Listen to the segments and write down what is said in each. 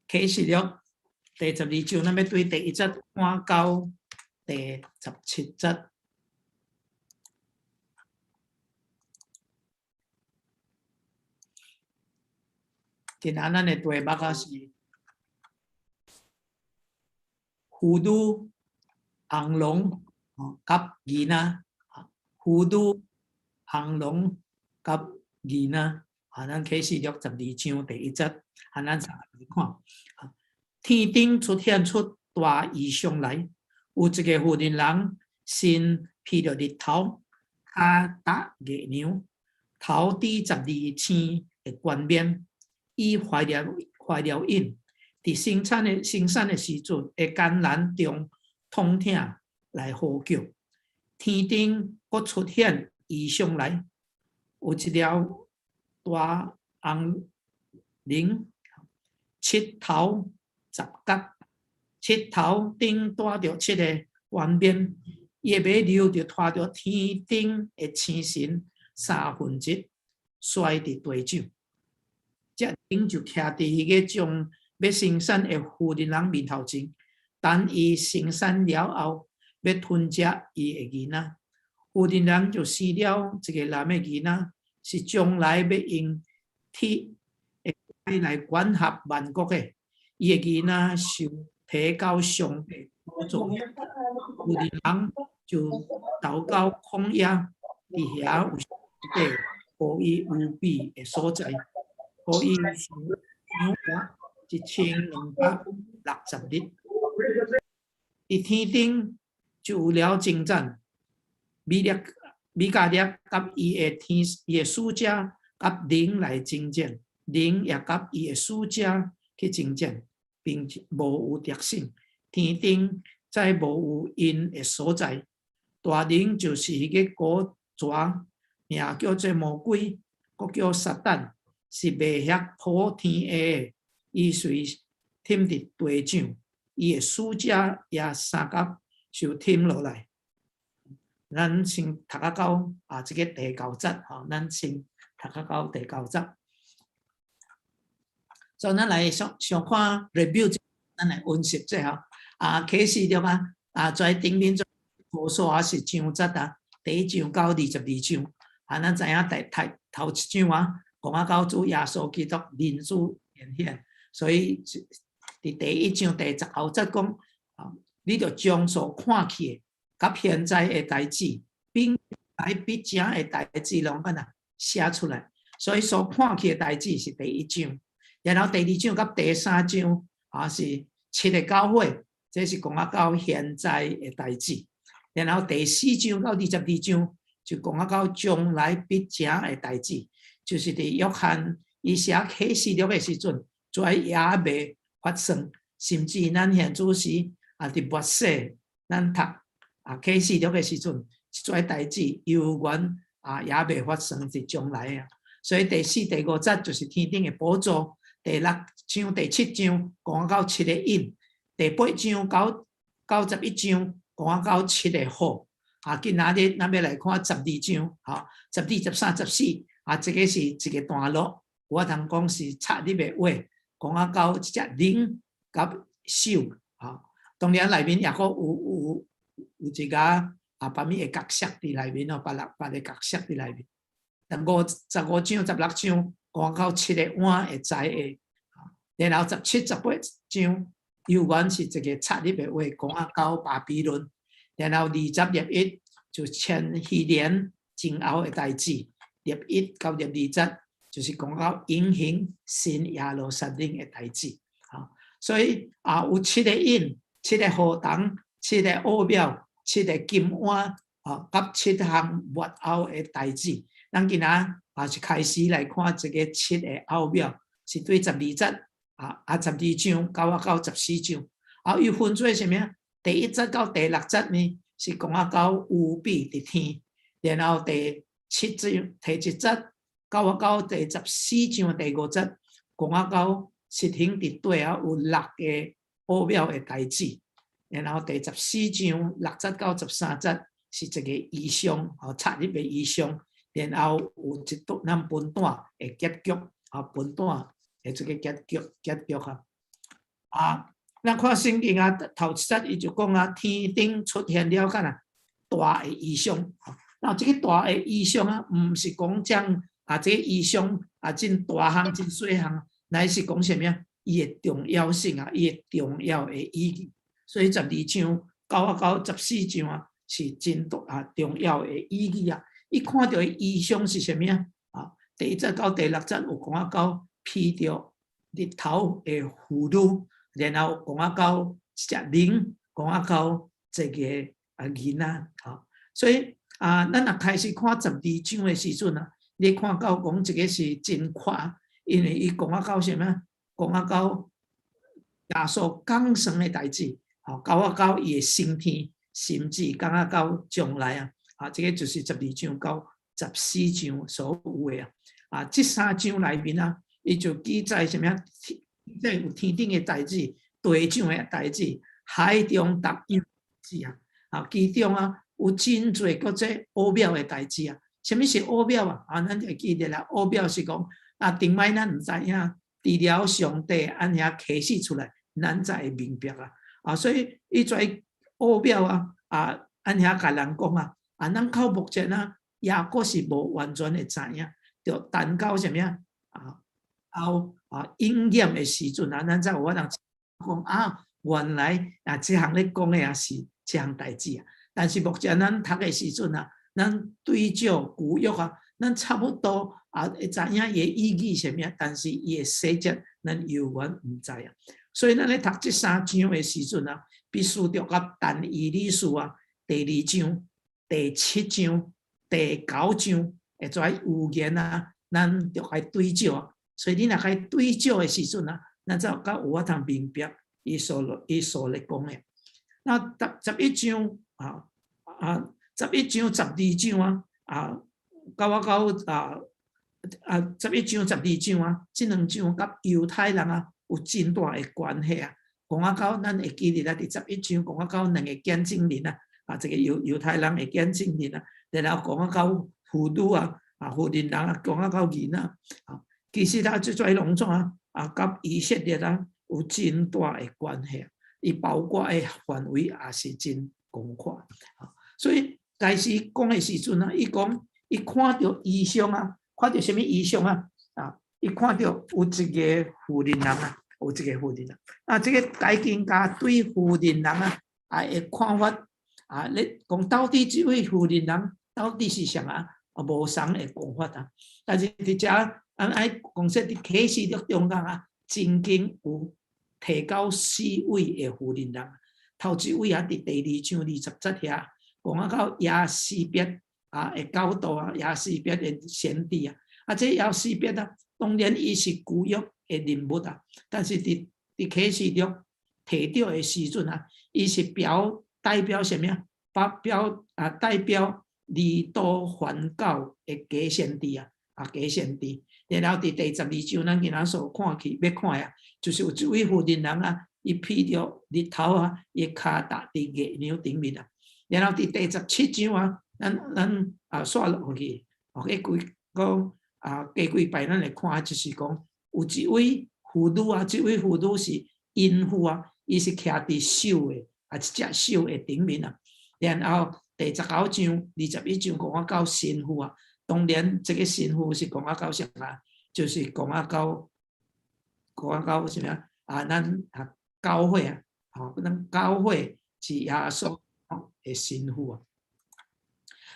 啟示錄第十二章，咱欲對第一節看到第十七節。今仔咱的題目啊是婦女紅龍佮囡仔，婦女紅龍佮囡仔，啊，咱啟示錄十二章第一節，啊，咱三個來看。天頂出現出大異象來，有一個婦人人身披著日頭，跤踏月娘，頭戴十二星的冠冕，伊懷了孕，佇生產的時陣，會艱難中痛疼來呼叫。天頂閣出現異象來，有一條大紅龍，七頭十角，七頭頂戴著七个冠冕，伊的馬騮就拖著天頂的星神三分之一摔佇地上。這龍就徛佇彼個將欲生產的婦人人面頭前，等伊生產了後，欲吞食伊的囡仔。婦人人就生了一個男的囡仔，是將來欲用鐵的杖來管轄萬國的。伊的囡仔受提到上帝寶座，婦人人就逃到曠野，佇遐有上帝予伊預備的所在，予伊受養活1260日。佇天頂就有了征戰，米迦勒佮伊的天伊的使者佮靈來征戰，靈也佮伊的使者去征戰，並無有得勝。天頂再無有𪜶的所在。大龍就是彼个古蛇，名叫做魔鬼，閣叫撒旦，是迷惑普天下的。伊隨忝佇地上，伊的使者也相佮受忝落來。咱先讀啊到啊，這个第九節吼，咱先讀啊到第九節。所以咱來上上看 review，咱來溫習者吼。啊，啟示錄啊，啊，在頂面做無數啊是章節啊，第一章到22章。啊，咱知影第頭頭一章啊，講啊到主耶穌基督人子顯現，所以佇第一章第十九節講，啊，你著將所看見的，佮現在的代誌，並來必成的代誌，攏按怎寫出來。所以所看見的代誌是第一章，然後第二章佮第三章啊是七个教會，這是講啊到現在的代誌。然後第四章到22章就講啊到將來必成的代誌，就是佇約翰伊寫啟示錄的時陣，這也未發生，甚至咱現此時啊佇末世，咱讀啊啟示錄的時陣，這代誌猶原啊也未發生佇將來啊。所以第四、第五節就是天頂的寶座，第六章、第七章講到七个印，第八章到11章講到七个號。啊，今仔日咱欲來看十二章，吼，十二、十三、十四，啊，這个是一个段落，我通講是插入的話，講啊到這隻龍佮獸，吼，當然內面也閣有一個啊，別物的角色佇內面哦，別人別个角色佇內面。15章、十六章講到七个碗的災禍，然後十七、十八章猶原是一个插入的話，講啊到巴比倫，然後20、21就千禧年前後的代誌，21到22節就是講到永恆新耶路撒冷的代誌。所以啊，有七个印、七个河童、七个奧妙、七个金碗，啊，佮七項末後的代誌。咱今仔啊是開始來看這个七個奧妙，是對十二節啊啊十二章到啊到十四章，啊伊分做啥物啊？第一節到第六節呢，是講啊到預備佇天，然後第七章第一節到啊到第十四章第五節，講啊到實行佇地啊有六个奧妙的代誌，然後第十四章六節到十三節是一個異象，吼插入的異象。然後有一段咱分段的結局，啊，分段的這个結局結局哈。啊，咱看聖經啊，頭一節伊就講啊，天頂出現了敢若大的異象。那這個大的異象啊，毋是講講啊，這個異象啊，真大項、真細項，乃是講啥物啊？伊的重要性啊，伊的重要的意義。所以12章九啊到14章啊，是真大啊重要的意義啊！伊看著的異象是啥物啊？啊，第一節到第六節有講啊到披著日頭的婦女，然後講啊到一隻龍，講啊到這個啊囡仔，吼。所以啊，咱若開始看十二章的時陣啊，你看到講這個是真闊，因為伊講啊到啥物啊？講啊到耶穌降生的代誌，吼，到啊到伊的升天，甚至講啊到將來啊，啊，這個就是十二章到十四章所有的啊。啊，這三章內面啊，伊就記載啥物啊？記載有天頂的代誌、地上的代誌、海中逐樣子啊。啊，其中啊有真濟閣這奧妙的代誌啊。啥物是奧妙啊？啊，咱就會記得啦。奧妙是講啊，頂擺咱毋知影，除了上帝按遐啟示出來，咱才會明白啊。啊，所以伊這奧妙啊，啊，按遐共人講啊，啊，咱到目前啊，也閣是無完全會知影，著等到啥物啊？啊，後啊應驗的時陣啊，咱才有法通講啊，原來啊，這項咧講的也是這項代誌啊。但是目前咱讀的時陣啊，咱對照舊約啊，咱差不多啊會知影伊的意義啥物啊，但是伊的細節咱猶原毋知啊。所以咱咧讀這三章的時陣啊，必須著佮但以理書啊，第二章、第七章、第九章會做預言啊，咱著愛對照啊。所以你若愛對照的時陣啊，咱才較有法通明白伊所咧講的。那11章啊啊，十一章、十二章啊啊，到我到啊啊十一章、十二章啊，這兩章佮猶太人啊有真大的關係啊。講啊到咱會記得啊，佇十一章講啊到兩個見證人啊，啊，這個猶太人的見證人啊，然後講啊到婦女啊，啊，婦人人啊，講啊到囡仔啊，其實啊，這跩攏總啊，啊，佮以色列啊有真大的關係啊，伊包括的範圍也是真廣闊啊。所以開始講的時陣啊，伊講伊看著異象啊，看著啥物異象啊？啊，伊看著有一個婦人人啊，有一個婦人人。啊，這個解經家對婦人人啊，啊的看法啊，咧講到底這位婦人人到底是啥啊？啊，無仝的講法啊。但是佇遮，咱愛講說佇啟示錄中間啊，曾經有提到四位的婦人人。頭一位啊，佇第二章20節遐講啊到耶洗別啊的角度啊，耶洗別的先知啊，啊，這耶洗別啊，當然伊是舊約的人物啊，但是佇啟示錄提著的時陣啊，伊是表代表啥物啊？表啊代表離倒還教的假先知啊，啊假先知。然後佇第十二章，咱今仔所看去欲看的啊，就是有一位婦人人啊，伊披著日頭啊，伊跤踏佇月亮頂面啊。然後佇第十七章啊，咱啊煞落去，哦，過幾講啊過幾擺咱會看，就是講有一位婦女啊，這位婦女是淫婦啊，伊是徛佇獸的啊一隻獸的頂面啊。然後第十九章、21章講啊到新婦啊，當然這個新婦是講啊到啥啊？就是講啊到啥物啊？啊，咱啊教會啊，吼，咱教會是耶穌的新婦啊。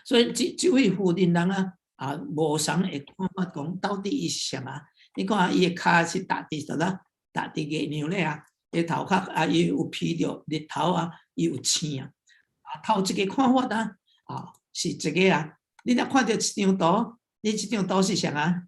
所以這位婦人人啊，啊，無仝的看法講到底伊是啥啊？你看伊的跤是踏佇啥啦？踏佇月亮咧啊，伊頭殼啊，伊有披著日頭啊，伊有星啊。啊，頭一個看法啊，啊，是這個啊。你若看著一張圖，你這張圖是啥啊？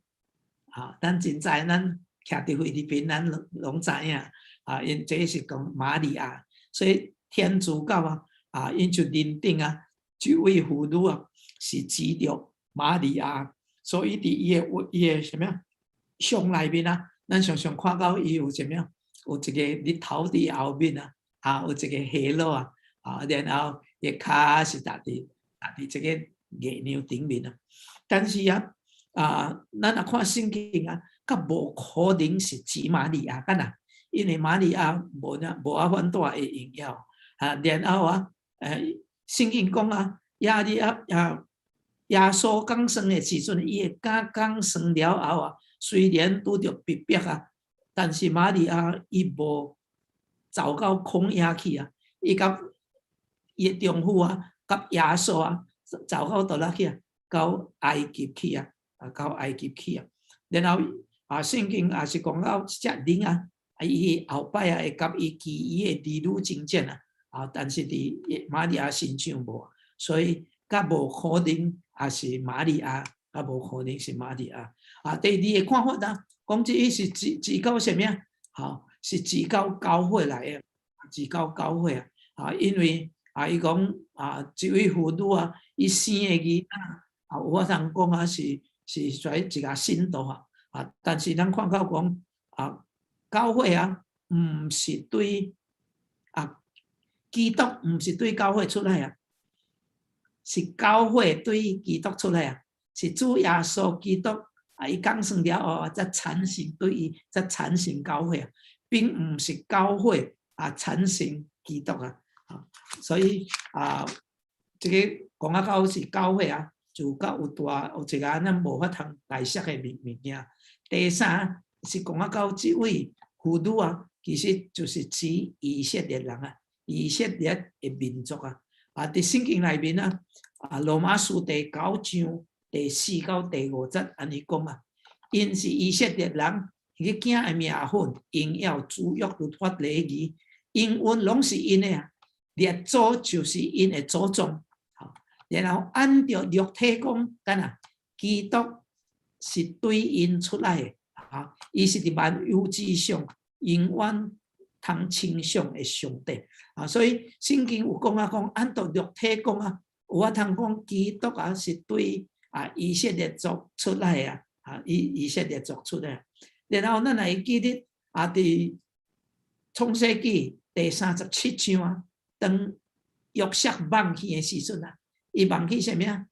啊，咱真知，咱徛佇菲律賓，咱攏知影。啊，𪜶這是講瑪利亞，所以天主教啊，啊，𪜶就認定啊，這位婦女啊是指著瑪利亞，所以佇伊的啥物啊像內面啊，咱常常看到伊有啥物啊，有一個日頭佇後面啊，啊，有一個 halo 啊，啊，然後伊跤是踏佇這個月亮頂面啊。但是啊，啊，咱若看聖經啊，較無可能是指瑪利亞，敢若？因為瑪利亞無呢無阿款大的榮耀啊，然後啊，聖經講啊，亞利亞啊，耶穌降生的時陣，伊的肝降生了後啊，雖然拄著逼迫啊，但是瑪利亞伊無走到曠野去啊，伊佮伊的丈夫啊，佮耶穌啊，走到佗落去啊？到埃及去啊，啊，到埃及去啊。然後啊，聖經也是講到這隻靈啊，啊，伊後擺啊會佮伊其餘的兒女爭戰啊，啊，但是佇瑪利亞身上無，所以較無可能也是瑪利亞，較無可能是瑪利亞。啊，第二个看法啊，講這伊是指指到啥物啊？吼，是指到教會來的，指到教會啊。啊，因為啊，伊講啊，這位婦女啊，伊生的囡仔啊，有法通講啊，是屬於一个信徒啊。啊，但是咱看到講啊，教會啊，毋是對啊，基督毋是對教會出來啊，是教會對基督出來啊，是主耶穌基督啊，伊降生了後，才產生對伊，才產生教會啊，並毋是教會啊產生基督啊。啊，所以啊，這个講啊到是教會啊，就較有大有一個咱無法通解釋的物物件。第三是講啊到這位婦女啊，其實就是指以色列人啊，以色列的民族啊。啊，佇聖經內面啊，啊，羅馬書第九章第四到第五節按呢講啊，𪜶是以色列人，彼个囝的名分、榮耀、諸約、律法、禮儀，應允攏是𪜶的啊。列祖就是𪜶的祖宗，吼。然後按著肉體講，敢若基督是對𪜶出來的，啊，伊是佇萬有之上，永遠通稱頌的上帝，啊，所以聖經有講啊，講按著肉體講啊，有法通講基督啊是對啊以色列族出來的啊，啊以色列族出來。然後咱會記得啊，佇創世紀第三十七章啊，當約瑟夢去的時陣啊，伊夢去啥物啊？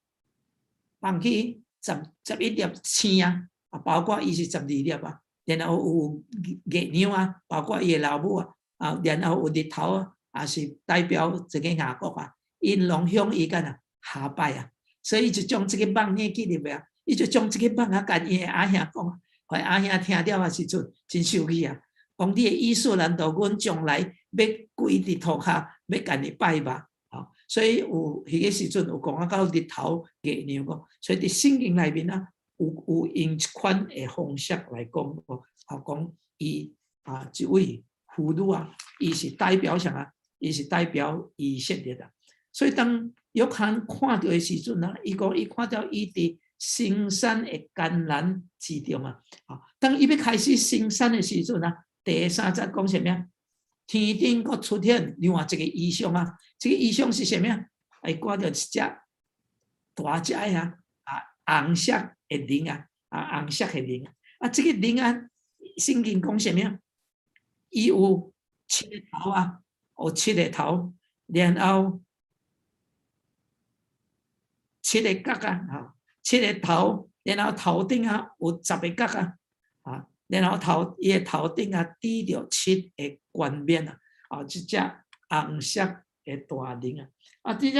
夢去11粒星啊，啊，包括伊是12粒啊，然後有月亮啊，包括伊的老母啊，啊，然後有日頭啊，也是代表這个雅各啊，𪜶攏向伊干啊下拜啊，所以伊就將這个夢呢記入來啊，伊就將這个夢啊，共伊的阿兄講，予阿兄聽了的時陣真生氣啊，講你的意思難道阮將來欲跪佇塗跤，欲共伊拜嗎？吼，所以有彼个時陣有講啊到日頭月亮講，所以佇聖經內面啊，有用這款的方式來講，吼，講伊啊這位婦女啊，伊是代表啥啊？伊是代表以色列啊。所以當約翰看著的時陣啊，伊講伊看著伊佇生產的艱難之中啊。啊，當伊欲開始生產的時陣啊，第三節講啥物啊？天頂閣出現另外一個異象啊！這个異象是啥物啊？伊看著一隻大隻的啊，啊紅色的龍啊，啊紅色的龍啊，這个龍啊，聖經講啥物啊？伊有七个頭啊，有七个頭，然後七个角啊，吼，七个頭，然後頭頂啊有十個角啊，啊，然後頭伊的頭頂啊戴著七个冠冕啊，啊，這隻紅色的大龍啊，啊，這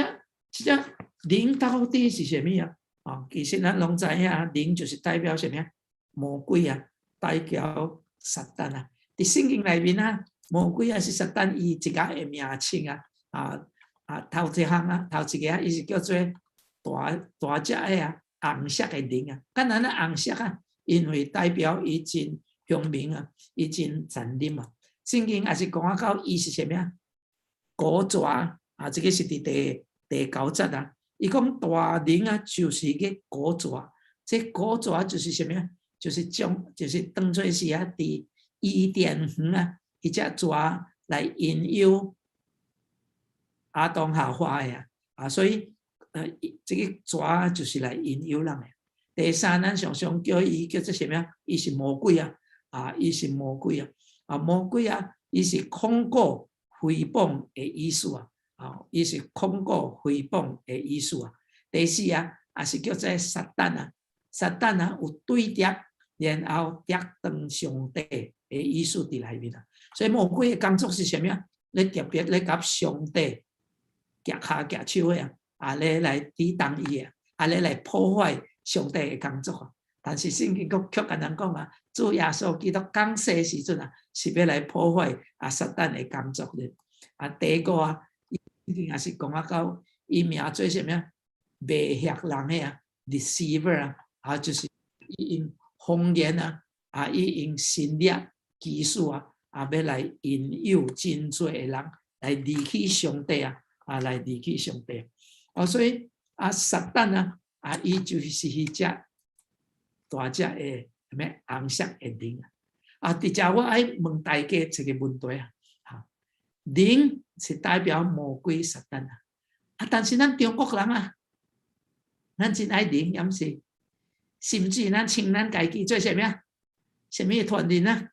隻龍到底是啥物啊？啊，其實咱攏知影，龍就是代表啥物啊？魔鬼啊，代表撒旦啊。佇聖經內面啊，魔鬼抑是撒旦，伊一个的名稱啊，啊啊，頭一項啊，頭一个啊，伊是叫做大大隻的啊，紅色的龍啊，敢若那紅色啊，因為代表伊真兇猛啊，伊真殘忍啊。聖經也是講啊到伊是啥物啊？古蛇啊，這个是佇第九節啊。伊講大龍啊，就是個古蛇，這古蛇就是啥物啊？就是將，就是當做是啊，佇伊甸園啊，彼隻蛇來引誘亞當夏娃的啊，啊，所以這个蛇就是來引誘人的。第三，咱常常叫伊叫做啥物啊？伊是魔鬼啊，啊，伊是魔鬼啊，啊，魔鬼啊，伊是控告誹謗的意思啊，啊，伊是控告誹謗的意思啊。第四啊，也是叫做撒旦啊，撒旦啊有對敵，然後敵擋上帝。的意思佇內面啊。所以魔鬼的工作是啥物啊？咧特別咧佮上帝夾跤夾手的啊，啊咧來抵擋伊啊，啊咧來破壞上帝的工作啊。但是聖經閣卻共咱講啊，主耶穌基督降世時陣啊，是欲來破壞啊撒旦的工作的。啊，第五啊，聖經也是講啊到伊名做啥物啊？迷惑人的啊，deceiver 啊，啊就是伊用謊言啊，啊伊用神蹟奇事啊，啊欲來引誘真濟的人來離棄上帝啊，啊來離棄上帝。哦，所以啊撒旦啊，啊伊就是彼隻大隻的啥物紅色的龍啊。啊，佇遮我愛問大家一個問題啊，哈，龍是代表魔鬼撒旦啊，啊，但是咱中國人啊，咱真愛龍，抑毋是？甚至咱稱咱家己做啥物啊？啥物傳人啊？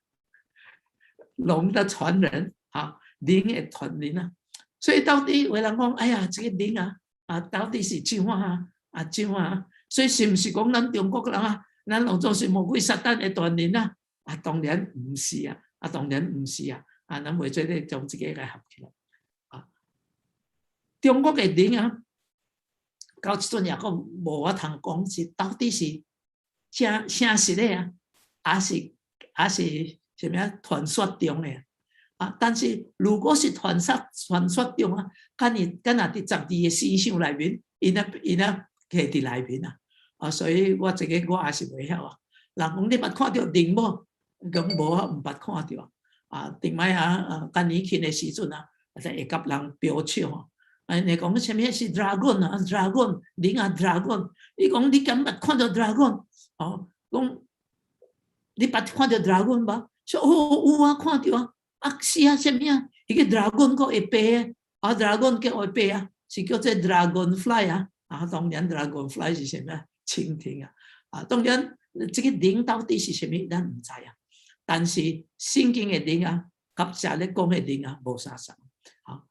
龍的傳人啊，龍的傳人啊。所以到底有人講，哎呀，這個龍啊，啊，到底是怎啊？啊，怎啊？所以是毋是講咱中國人啊？咱攏總是魔鬼撒旦的傳人啊？啊，當然毋是啊！啊，當然毋是啊！啊，咱袂做咧將這個來合起來啊。中國的龍啊，到這陣也閣無法通講是到底是正誠實的啊，還是啥物啊？傳說中的啊？但是如果是傳說中啊，敢若敢若佇十二个星宿內面，𪜶記佇內面啊！啊，所以我這個我也是袂曉啊。人講你捌看著龍無？講無啊，毋捌看著啊。頂擺啊，啊，今年去的時陣啊，會佮人表笑啊。啊，你講啥物是 dragon 啊？dragon，龍啊，dragon。伊講你敢捌看著 dragon？哦，講你捌看著 dragon 無？說哦，有啊，看著啊。啊，是啊，啥物啊？彼個 dragon 閣會飛啊，dragon 叫會飛啊，是叫做 dragonfly 啊。啊，當然 dragonfly 是啥物啊？蜻蜓啊。啊，當然這個龍到底是啥物，咱毋知啊。但是聖經的龍啊，佮遮咧講的龍啊，無相仝。啊，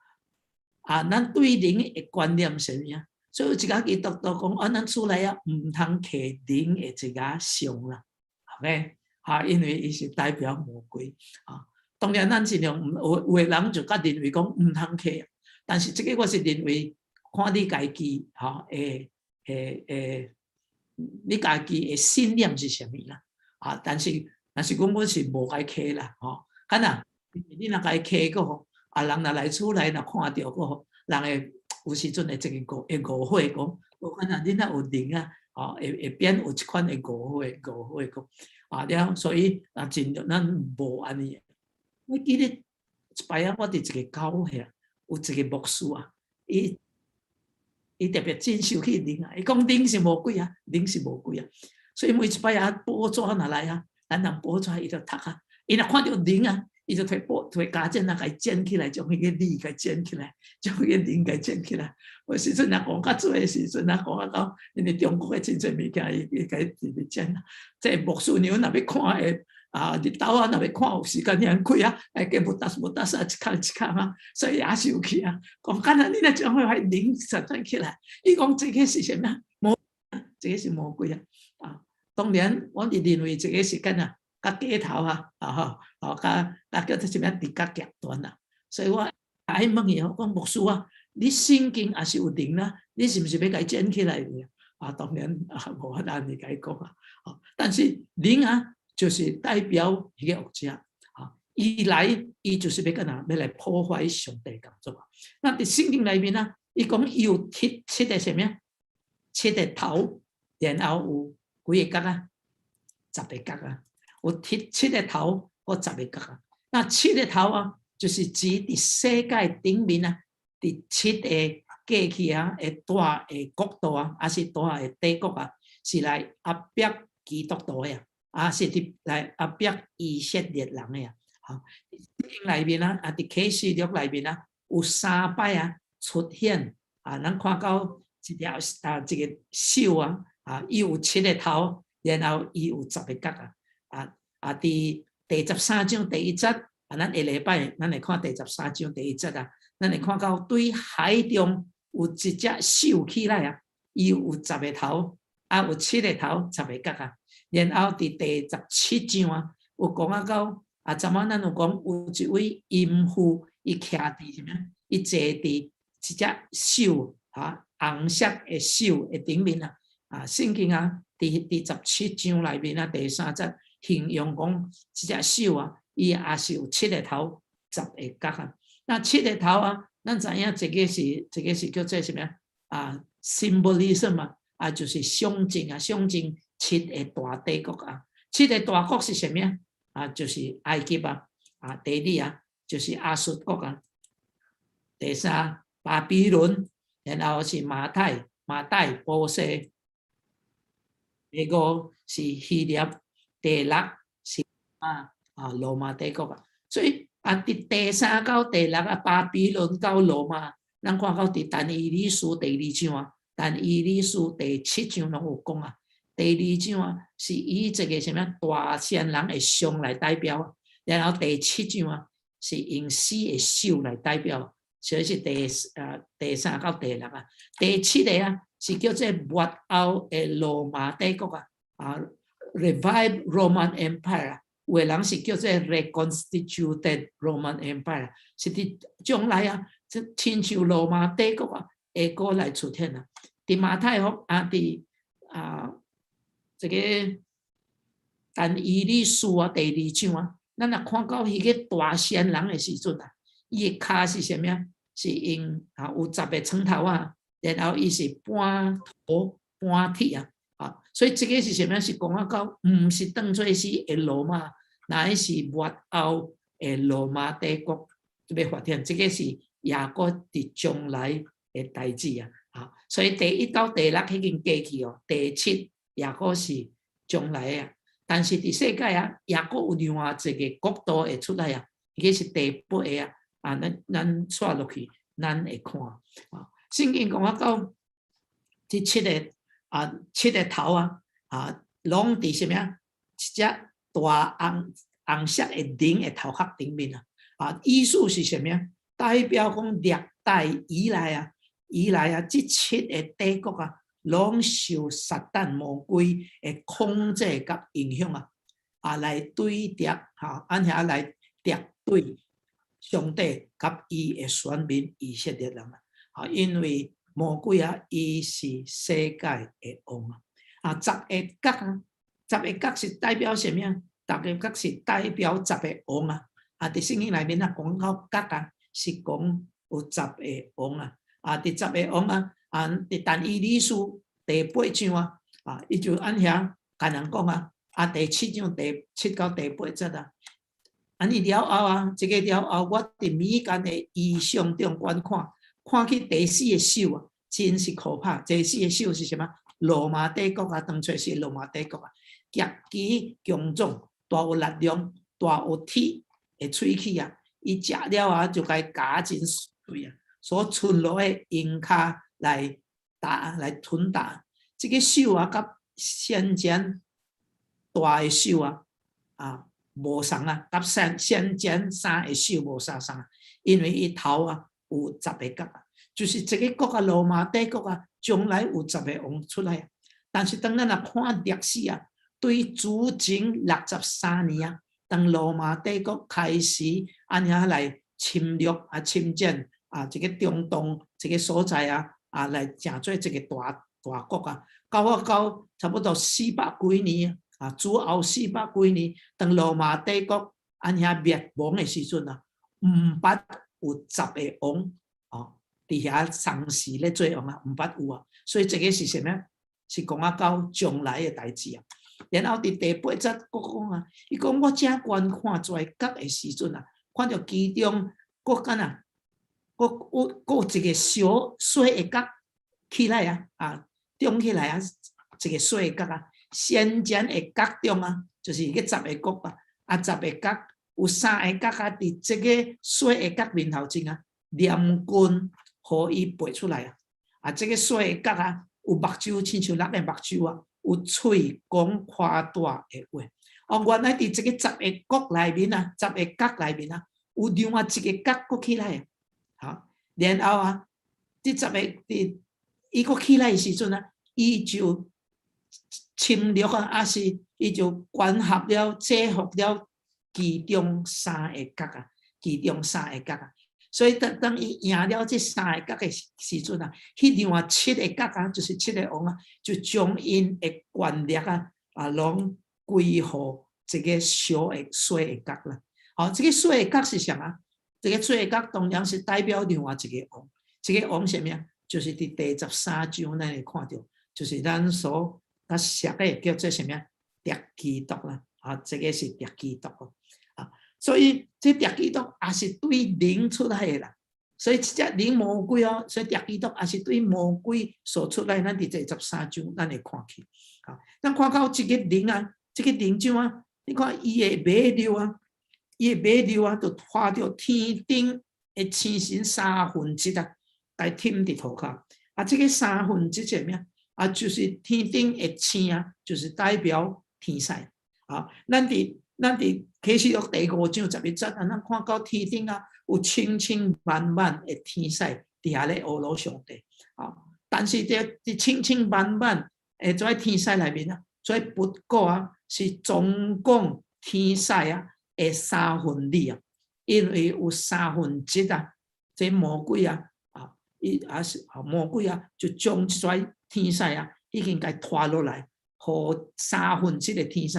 啊，咱對龍的觀念是啥物啊？所以有一寡基督徒講，啊，咱厝內啊，毋通徛龍的一個像啦，OK？啊，因為伊是代表魔鬼啊。當然，咱盡量毋有有的人就較認為講毋通徛，但是這個我是認為看你家己吼，會會會，你家己的信念是啥物啦？啊，但是若是講我是無共徛啦，吼，敢若你若共伊徛閣吼，啊，人若來厝內若看著閣吼，人會有時陣會一個誤會誤會講，我看啊，恁若有靈啊，吼，會變有一款的誤會講，啊了，所以啊，盡量咱無按呢。我記得一擺啊，我佇一個教會啊，有一個牧師啊，伊特別真受氣靈啊，伊講靈是魔鬼啊，靈是魔鬼啊，所以每一擺啊，報紙若來啊，咱人報紙伊就讀啊，伊若看著靈啊，伊就提報提膠剪啊，共伊剪起來，將彼個字共剪起來，將彼個靈共剪起來。有時陣若講較濟的時陣啊，講啊到，因為中國的真濟物件，伊共伊直直剪啊。這牧師娘若欲看的啊，日頭啊，若欲看有時間遐開啊，會加無達無達啊，一空一空啊，所以也生氣啊。講敢若你若將彼個靈實剪起來，伊講這個是啥物魔？這個是魔鬼啊！啊，當然我是認為這個是敢若較過頭啊，啊吼，哦，較較叫做啥物佇較極端啊。所以我愛問伊，我講牧師啊，你聖經也是有靈啊，你是毋是欲共伊剪起來？啊，當然啊，無法按呢共伊講啊。但是靈啊，就是代表彼個惡者啊，伊來伊就是欲幹嘛？欲來破壞上帝工作啊。那佇聖經內面啊，伊講伊有七個啥物啊？七個頭，然後有幾個角啊？十個角啊！有七個頭閣十個角啊。那七個頭啊，就是指佇世界頂面啊，佇七個過去啊，的大的國度啊，抑是大的帝國啊，是來壓迫基督徒的啊，啊是佇來壓迫以色列人的啊。好，聖經內面啊，啊佇啟示錄內面啊，有三擺啊出現啊，咱看到一條啊，一個獸啊，啊，伊有七個頭，然後伊有十個角啊，啊啊！佇第十三章第一節，啊，咱下禮拜咱會看第十三章第一節啊，咱會看到對海中有一隻獸起來啊，伊有十個頭，啊有七個頭，十個角啊。然後佇第十七章啊，有講啊到啊，啊，昨晚咱有講有一位淫婦，伊徛佇啥物？伊坐佇一隻獸啊，紅色的獸的頂面啊。啊，聖經啊，佇第17章內面啊，第三節形容講，這隻獸啊，伊也是有七個頭，十個角啊。那七個頭啊，咱知影這個是叫做啥物啊？symbolism 啊，啊，就是象徵啊，象徵七個大帝國啊。七個大國是啥物啊？啊，就是埃及啊，啊，第二啊，就是亞述國啊，第三巴比倫，然後是馬太、馬代、波斯。第五是希臘，第六是羅馬帝國啊。所以啊，佇第三到第六啊，巴比倫到羅馬，咱看到佇但以理書第二章啊，但以理書第七章攏有講啊。第二章啊，是以這個啥物大仙人的像來代表，然後第七章啊，是用四个獸來代表，所以是第三到第六啊。第七個啊，是叫做末後的羅馬帝國啊，啊，Revive Roman Empire 啊，有的人是叫做 Reconstituted Roman Empire，是佇將來啊，這親像羅馬帝國啊，會閣來出現啊。佇馬太福啊，佇啊這個但以理書啊，第二章啊，咱若看到彼個大仙人的時陣啊，伊的跤是啥物啊？是用啊有十個長頭啊。然後伊是半土半鐵啊，啊，所以這個是啥物？是講啊到，毋是當做是的羅馬，乃是末後的羅馬帝國欲發展。這個是也閣佇將來的代誌啊，啊，所以第一到第六已經過去哦，第七也閣是將來啊。但是佇世界啊，也閣有另外一個國度會出來啊，彼個是第八個啊，啊，咱紲落去，咱會看啊。聖經講啊到這七個啊，七個頭啊，啊，攏佇啥物啊？一隻大紅紅色的龍的頭殼頂面啊！啊，意思是啥物啊？代表講歷代以來啊，這七個帝國啊，攏受撒旦魔鬼的控制佮影響啊，啊，來對敵哈，按遐來敵對上帝佮伊的選民以色列人啊！啊，因為魔鬼啊，伊是世界的王啊！啊，十個角啊，十個角是代表啥物啊？十個角是代表十個王啊！啊，佇聖經內面啊，講到角啊，是講有十個王啊！啊，佇十個王啊，啊，佇但以理書第八章啊，啊，伊就按遐共人講啊，啊，第七章第七到第八節啊，按呢了後啊，這個了後，我佇暝間的異象中觀看，看見第四個獸啊，真是可怕。第四個獸是啥物？羅馬帝國啊，當初是羅馬帝國啊，極其強壯，大有力量，大有鐵的喙齒啊，伊食了啊，就共伊咬真碎啊，所賰落的用跤來打來吞打。這個獸啊，佮先前大的獸啊，啊，無仝啊，佮先前三個獸無相仝啊，因為伊頭啊有十個角啊，就是這個國啊，羅馬帝國啊，將來有十個王出來啊。但是當咱若看歷史啊，對主前63年啊，當羅馬帝國開始按遐來侵略啊、侵佔啊，這個中東這個所在啊，啊來成做一個大大國啊，到啊到差不多四百幾年啊，主後四百幾年，當羅馬帝國按遐滅亡的時陣啊，毋捌有十個王哦，佇遐同時咧做王啊，毋捌有啊，所以這個是啥物？是講啊到將來的代誌啊。然後佇第八節閣講啊，伊講我正觀看這角的時陣啊，看著其中閣敢若閣有閣一個小細的角起來啊，啊，長起來啊，一個細的角啊，先前的角中啊，就是彼十个國啊，啊，十個角有三個角啊，佇這個細的角面頭前啊，連根予伊拔出來啊，啊，這個細的角啊，有目睭親像人的目睭啊，有喙講誇大的話。哦，原來佇這個十個國內面啊，十個角內面啊，有另外一個角閣起來啊，好，然後啊，這十個佇伊閣起來的時陣啊，伊就侵略啊，抑是伊就管轄了、制服了其中三個角啊，其中三個角啊。所以當當伊贏了這三个角的時陣啊，彼另外七个角啊，就是七个王啊，就將𪜶的權力啊，啊，攏歸予這个小的細的角啦。好，這个細的角是啥啊？這个細的角當然是代表另外一个王。這个王啥物啊？就是佇第13章咱會看著，就是咱所較熟的叫做啥物啊？敵基督啦。啊，這个是敵基督哦。啊，所以這敵基督也是對靈出來的啦。所以這隻靈魔鬼哦，所以敵基督也是對魔鬼所出來。咱佇第13章，咱會看去。啊，咱看到這个靈啊，這个靈怎啊？你看伊的馬溜啊，伊的馬溜啊，就拖著天頂的星辰三分之一啊，來忝佇塗跤。啊，這个三分之一啥物啊？啊，就是天頂的星啊，就是代表天使。啊，咱佇啟示錄第5章11節啊，咱看到天頂啊，有千千萬萬的天使佇遐咧呵咾上帝。啊，但是佇佇千千萬萬的這天使內面啊，這不過啊是總共天使啊的三分二啊，因為有三分之一啊，這魔鬼啊，啊，伊也是啊魔鬼啊，就將這天使啊已經共拖落來，予三分之一的天使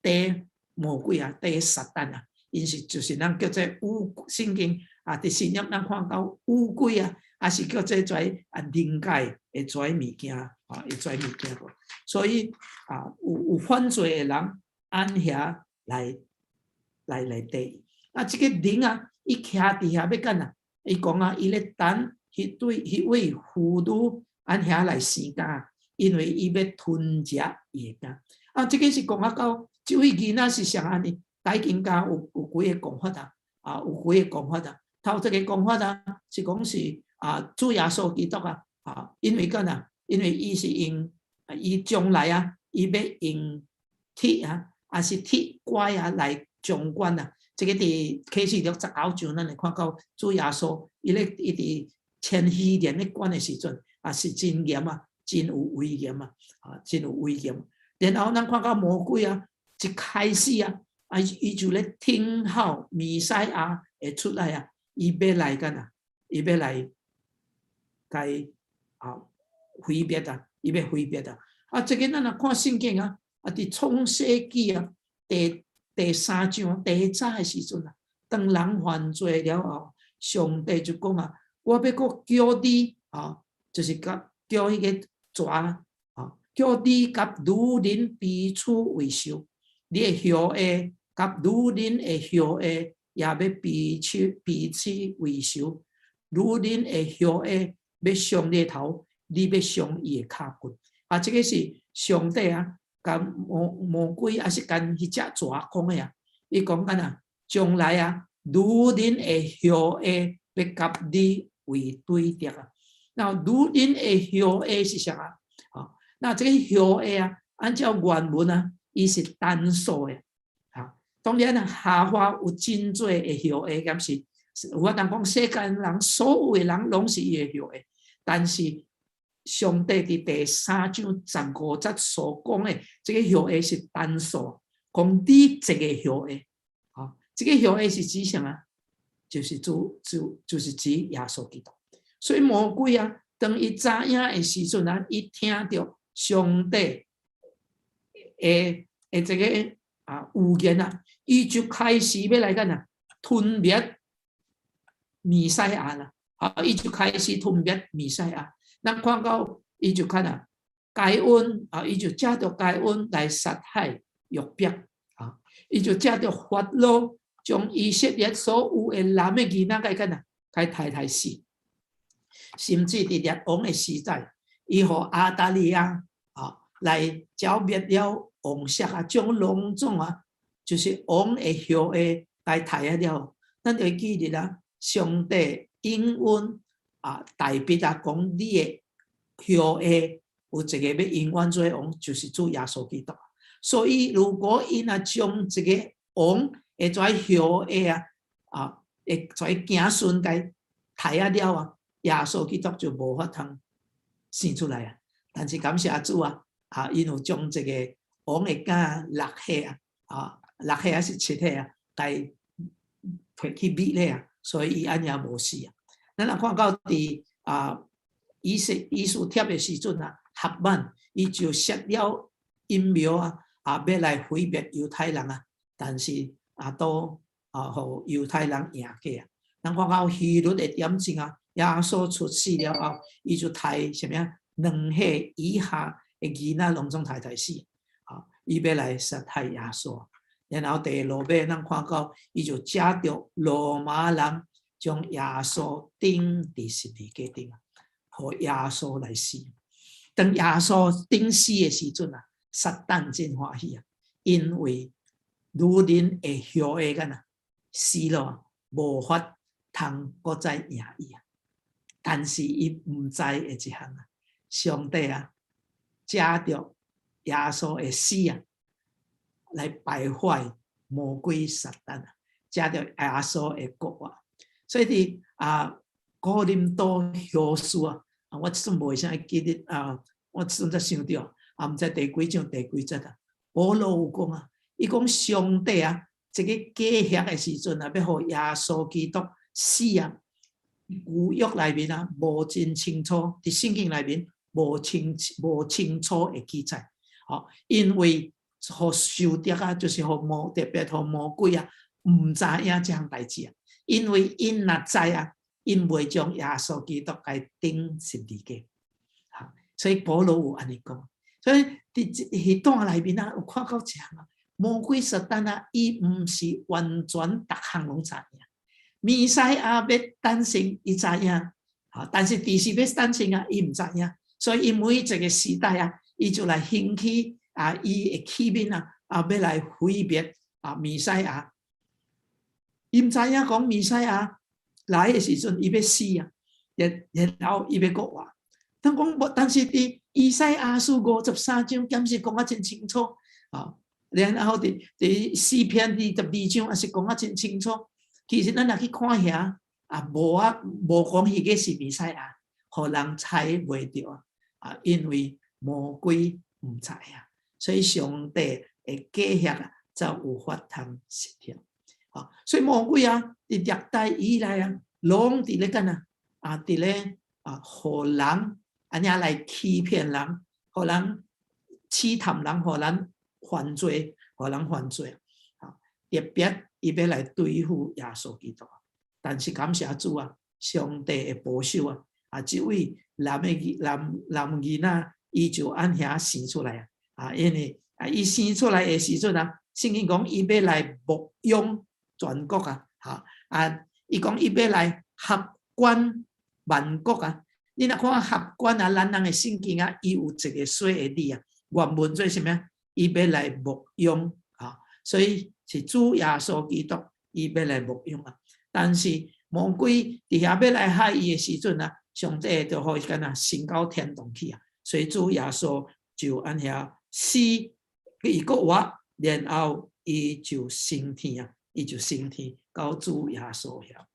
綴魔鬼啊，綴撒旦啊，𪜶是就是咱叫做烏聖經啊，佇新約咱看到烏鬼啊，抑是叫做這啊靈界的這物件啊，的這物件。所以啊，有犯罪的人按遐來來來綴。啊，這个靈啊，伊徛佇遐欲幹啊？伊講啊，伊咧等彼對彼位婦女按遐來生囝，因為伊欲吞食伊的囝。啊，這个是講啊到這位囡仔是啥按呢？大經家有幾个講法啊？啊，有幾个講法啊？頭一个講法啊，是講是啊，主耶穌基督啊，啊，因為幹啊？因為伊是用伊將來啊，伊欲用鐵啊，抑是鐵拐啊來掌管啊。這个佇啟示錄19章，咱會看到主耶穌，伊咧伊佇千禧年咧管的時陣，啊是真嚴啊，真有威嚴啊，啊真有威嚴。然後咱看到魔鬼啊，一開始啊，啊伊就咧聽候彌賽亞會出來啊，伊欲來幹啊？伊欲來共啊毀滅啊！伊欲毀滅啊！啊，這个咱若看聖經啊，啊，佇創世紀啊，第三章第早的時陣啊，當人犯罪了後，上帝就講啊，我欲閣叫你啊，就是共叫彼个蛇啊，叫你佮女人彼此為仇，你的後裔佮女人的後裔也欲彼此彼此為仇，女人的後裔欲傷你的頭，你欲傷伊的跤骨。啊，這个是上帝啊，共魔鬼抑是共彼隻蛇講的啊，伊講敢若將來啊，女人的後裔欲佮你為對敵啊。那女人的後裔是啥啊？啊，那這个後裔啊，按照原文啊，伊是單數的。啊，當然啊，夏娃有真濟的後裔，敢是有法通講世間人所有的人攏是伊的後裔，但是上帝佇第3章15節所講的這个後裔是單數，講你一个後裔，啊，這个後裔是指啥啊？就是主主，就是指耶穌基督。所以魔鬼啊，當伊知影的時陣啊，伊聽著上帝的的這个啊預言啊，伊就開始欲來幹啊，吞滅彌賽亞啦，啊，伊就開始吞滅彌賽亞。咱看到伊就看啊，該隱啊，伊就藉著該隱來殺害約伯啊，伊就藉著法老將以色列所有的男的囡仔共幹啊，共刣刣死，甚至佇列王的時代，伊予亞達利亞啊來剿滅了王室啊，將攏總啊，就是王的後裔共刣啊了。咱就會記得啊，上帝應允啊，大衛啊，講你的後裔有一个欲永遠做王，就是主耶穌基督。所以，如果𪜶若將這个王的這後裔啊，啊，會這子孫共刣啊了啊，耶穌基督就無法通生出來啊。但是感謝主啊，啊，𪜶有將這个王的囝六歲啊，啊，六歲抑是七歲啊，共提去滅咧啊，所以伊按呢無死啊。咱若看到佇啊以斯帖的時陣啊，哈曼伊就設了陰謀啊，啊欲來毀滅猶太人啊，但是啊都啊予猶太人贏過啊。咱看到希律的點鐘啊，耶穌出世了後，伊就刣啥物啊？2歲以下的囡仔攏總刣刣死，啊，伊欲來殺害耶穌。然後第落尾，咱看到伊就藉著羅馬人將耶穌釘佇十字架頂，予耶穌來死。當耶穌釘死的時陣啊，撒旦真歡喜啊，因為女人的後裔敢若死了，無法通閣再贏伊啊。但是伊毋知的一項啊，上帝啊，藉著耶穌的死啊，來敗壞魔鬼撒旦啊，藉著耶穌的復活。所以佇啊哥林多後書啊，啊我這陣無啥會記得啊，我這陣才想著啊，毋知第幾章第幾節啊。保羅有講啊，伊講上帝啊，這個計劃的時陣啊，欲予耶穌基督死啊，舊約內面啊，無真清楚，佇聖經內面無清楚的記載，吼，因為予仇敵啊，就是予魔特別予魔鬼啊，毋知影這項代誌啊，因為𪜶若知啊，𪜶袂將耶穌基督共釘十字架，哈，所以保羅有按呢講，所以佇彼段內面啊，有看到一項啊，魔鬼撒旦啊，伊毋是完全逐項攏知影，彌賽亞欲誕生，伊知影，哈，但是佇時欲誕生啊，伊毋知影，所以伊每一個時代啊，伊就來興起啊，伊的器皿啊，啊，欲來毀滅啊，彌賽亞。伊毋知影講彌賽亞來的時陣，伊欲死啊，然後伊欲復活。但講無，但是佇以賽亞書53章，敢是講啊真清楚啊。然後佇詩篇22章，也是講啊真清楚。其實咱若去看遐啊，無啊，無講彼個是彌賽亞，予人猜袂著啊。啊，因為魔鬼毋知啊，所以上帝的計劃啊，才有法通實現。啊，所以魔鬼啊，佇歷代以來啊，攏佇咧幹啊，啊，佇咧啊，予人按呢來欺騙人，予人試探人，予人犯罪，予人犯罪。啊，特別伊欲來對付耶穌基督，但是感謝主啊，上帝的保守啊，啊，這位男的男男囡仔，伊就按遐生出來啊，啊，因為啊，伊生出來的時陣啊，聖經講伊欲來牧養全國啊，哈啊，伊講伊欲來轄管萬國啊。你若看轄管啊，咱人的聖經啊，伊有一個細的字啊，原文做啥物啊？伊欲來牧養啊，所以是主耶穌基督，伊欲來牧養啊。但是魔鬼佇遐欲來害伊的時陣啊，上帝就予伊敢若升到天堂去啊。所以主耶穌就按遐死，伊閣活，然後伊就升天啊，伊就升天到主耶穌遐。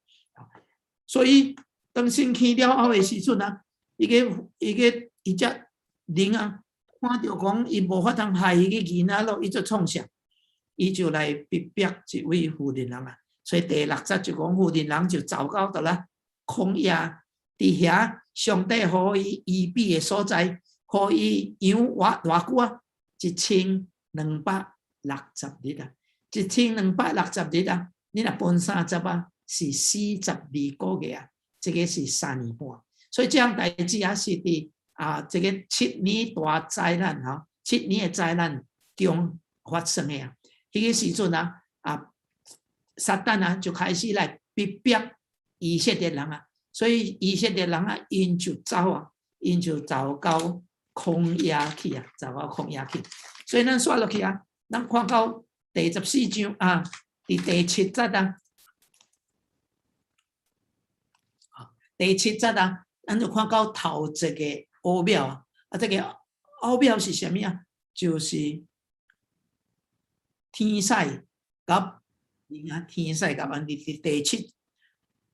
所以當升天了後的時陣啊，伊個伊個伊只靈啊，看著講伊無法通害彼個囡仔咯，伊就創啥？伊就來逼迫一位婦人人啊。所以第六節就講婦人人就走到佗啦曠野，佇遐上帝予伊隱秘的所在，予伊養活偌久啊？1260日啊！1260日啊！你若分30啊，是42個月啊！這個是3年半。所以這項代誌啊，是佇啊這個七年大災難吼，七年的災難中發生的啊。彼個時陣啊，啊撒旦啊就開始來逼迫以色列人啊，所以以色列人啊，𪜶就走啊，𪜶就走到曠野去啊，走到曠野去。所以咱煞落去啊，咱看到第14章啊，佇第七節啊，第七節啊，咱就看到頭一個奧妙啊，啊，這個奧妙是啥物啊？就是天使佮人啊，天使佮按佇第七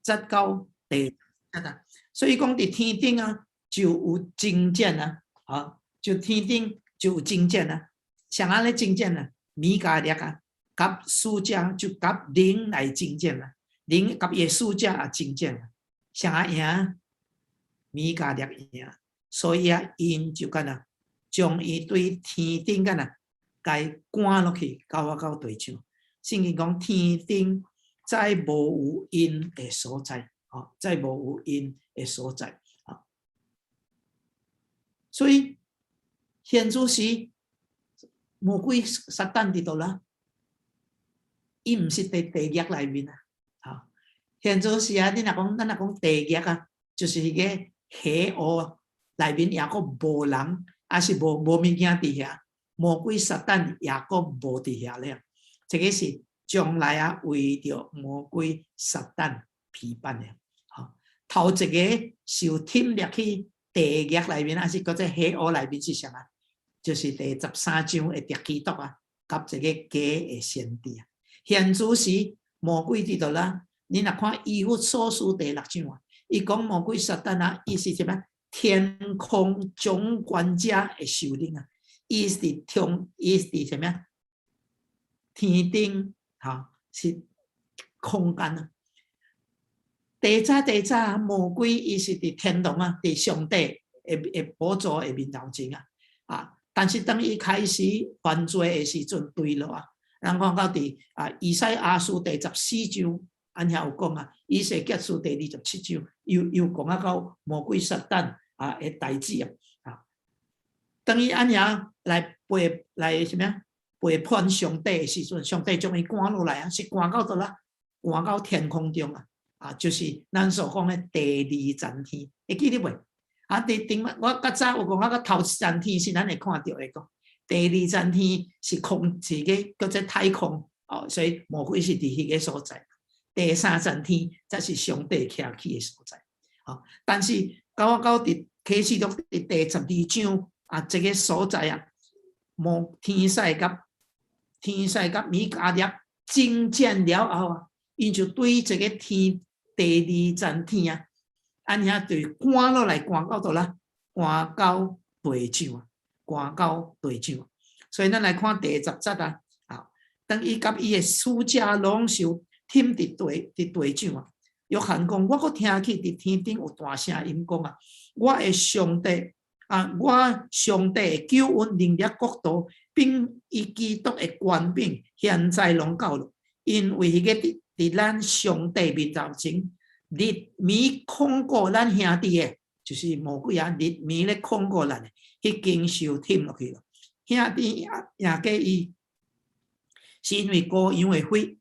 節到第節啊，所以講佇天頂啊，就有征戰啊，啊，就天頂就有征戰啊，啥按呢征戰啊，米迦勒啊，佮使者就佮靈來爭戰啦，靈佮伊的使者也爭戰啦，誰贏？米迦勒贏，所以啊，𪜶就敢若將伊對天頂敢若共趕落去，到我到地上。聖經講天頂再無有𪜶的所在，吼，再無有𪜶的所在，啊。所以現在是魔鬼撒旦佇佗啦，伊毋是佇地獄內面啊，吼。現在是啊，你若講咱若講地獄啊，就是彼個黑烏內面抑閣無人，抑是無物件佇遐，魔鬼撒旦抑閣無佇遐咧。這个是將來啊，為著魔鬼撒旦備辦的。吼，頭一个受忝入去地獄內面，抑是閣做黑烏內面是啥啊？就是第13章的敵基督啊，佮這个假的先知啊。現在是魔鬼佇佗啦？你若看以弗所書第六章啊，伊講魔鬼撒旦啊，伊是啥物？天空掌權者的首領啊，伊是天，伊是啥物？天頂，吼，是空間啊。第早第早魔鬼伊是佇天堂啊，佇上帝的寶座的面頭前啊，啊！但是當伊開始犯罪的時陣，墜落啊，咱看到佇啊以賽亞書第十四章，按遐有講啊，以西結書第二十七章，又講啊到魔鬼撒旦啊的代誌啊，啊，當伊按遐來背來啥物啊？背叛上帝的時陣，上帝將伊趕落來啊，是趕到佗啦？趕到天空中啊！啊，就是咱所講的第二層天，會記得袂？啊，佇頂我較早有講啊，個頭一層天是咱會看著的講，第二層天是空，是个叫做太空哦，所以魔鬼是佇彼个所在。第三層天才是上帝徛起的所在。吼，但是到我到佇啟示錄佇第十二章啊，這个所在啊，魔天使佮天使佮米迦勒爭戰了後啊，𪜶就對這个天第二層天啊，按遐就趕落來，趕到佗啦？趕到地上啊，趕到地上。所以咱來看第十節啊，啊，當伊佮伊的使者攏受忝佇地上啊。約翰講，我閣聽見佇天頂有大聲音講啊，我的上帝啊，我上帝的救恩能力國度，並伊基督的權柄，現在攏到了，因為彼個佇咱上帝面頭前，日暝控告咱兄弟的，就是魔鬼啊！日暝咧控告咱的，彼經受忝落去了。兄弟也贏過伊，是因為羔羊的血，